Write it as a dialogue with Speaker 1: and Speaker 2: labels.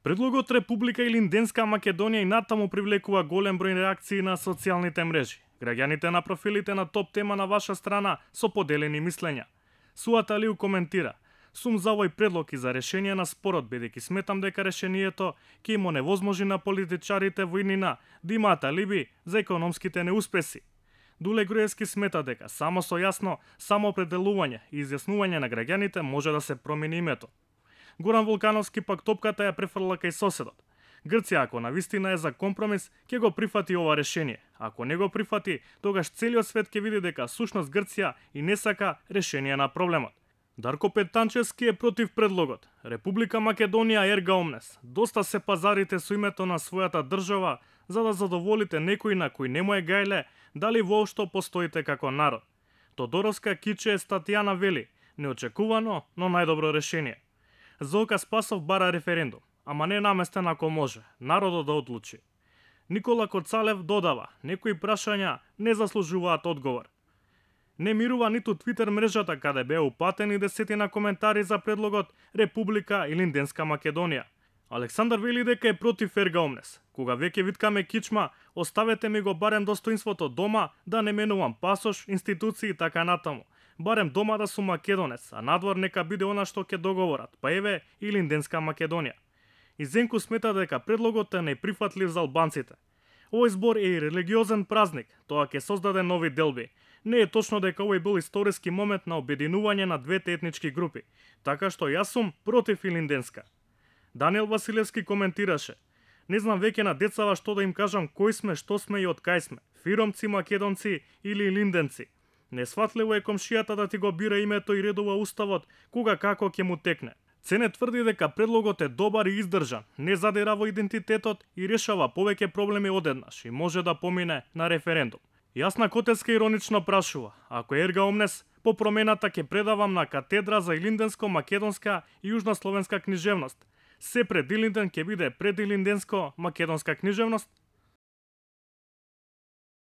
Speaker 1: Предлогот Република Илинденска Македонија и натаму привлекува голем број реакции на социјалните мрежи. Граѓаните на профилите на топ тема на ваша страна со поделени мислења. Суата Алиу коментира: "Сум за овој предлог и за решение на спорот, бидејќи сметам дека решението ќе им оневозможи на политичарите во иднина да имаат алиби за економските неуспеси." Дуле Груевски смета дека само со јасно самоопределување и изјаснување на граѓаните може да се промени името. Горан Волкановски пак топката ја префрла кај соседот. Грција, ако навистина е за компромис, ќе го прифати ова решение. Ако не го прифати, тогаш целиот свет ќе види дека сушност Грција и не сака решение на проблемот. Дарко Петанчевски е против предлогот. Република Македонија ерга омнес. Доста се пазарите со името на својата држава за да задоволите некој на кој не му е гајле дали воопшто постоите како народ. Тодоровска Киче Статјана вели: "Неочекувано, но најдобро решение." Зока Спасов бара референдум, ама не наместен ако може, народот да одлучи. Никола Коцалев додава: "Некои прашања не заслужуваат одговор." Не мирува ниту Твитер мрежата каде беа упатени десетина коментари за предлогот Република Илинденска Македонија. Александар вели дека е против ерга омнес. Кога веќе виткаме кичма, оставете ми го барем достоинството дома, да не менувам пасош, институции и така натаму. Барем дома да сум македонец, а надвор нека биде она што ќе договорат, па еве Илинденска Македонија. И Зенко смета дека предлогот е неприфатлив за албанците. Овој збор е и религиозен празник, тоа ќе создаде нови делби. Не е точно дека овој бил историски момент на обединување на двете етнички групи, така што јас сум против Илинденска. Даниел Василевски коментираше: "Не знам веќе на децава што да им кажам кој сме, што сме и од кај сме, фиромци, македонци или илинденци. Несватливо е комшијата да ти го бира името и редува уставот кога како ќе му текне." Цене тврди дека предлогот е добар и издржан, не задира во идентитетот и решава повеќе проблеми одеднаш и може да помине на референдум. Јасна Котевска иронично прашува: "Ако ерга омнес, по промената ќе предавам на катедра за илинденско-македонска и јужнословенска книжевност. Се пред Илинден ќе биде пред илинденско-македонска книжевност?"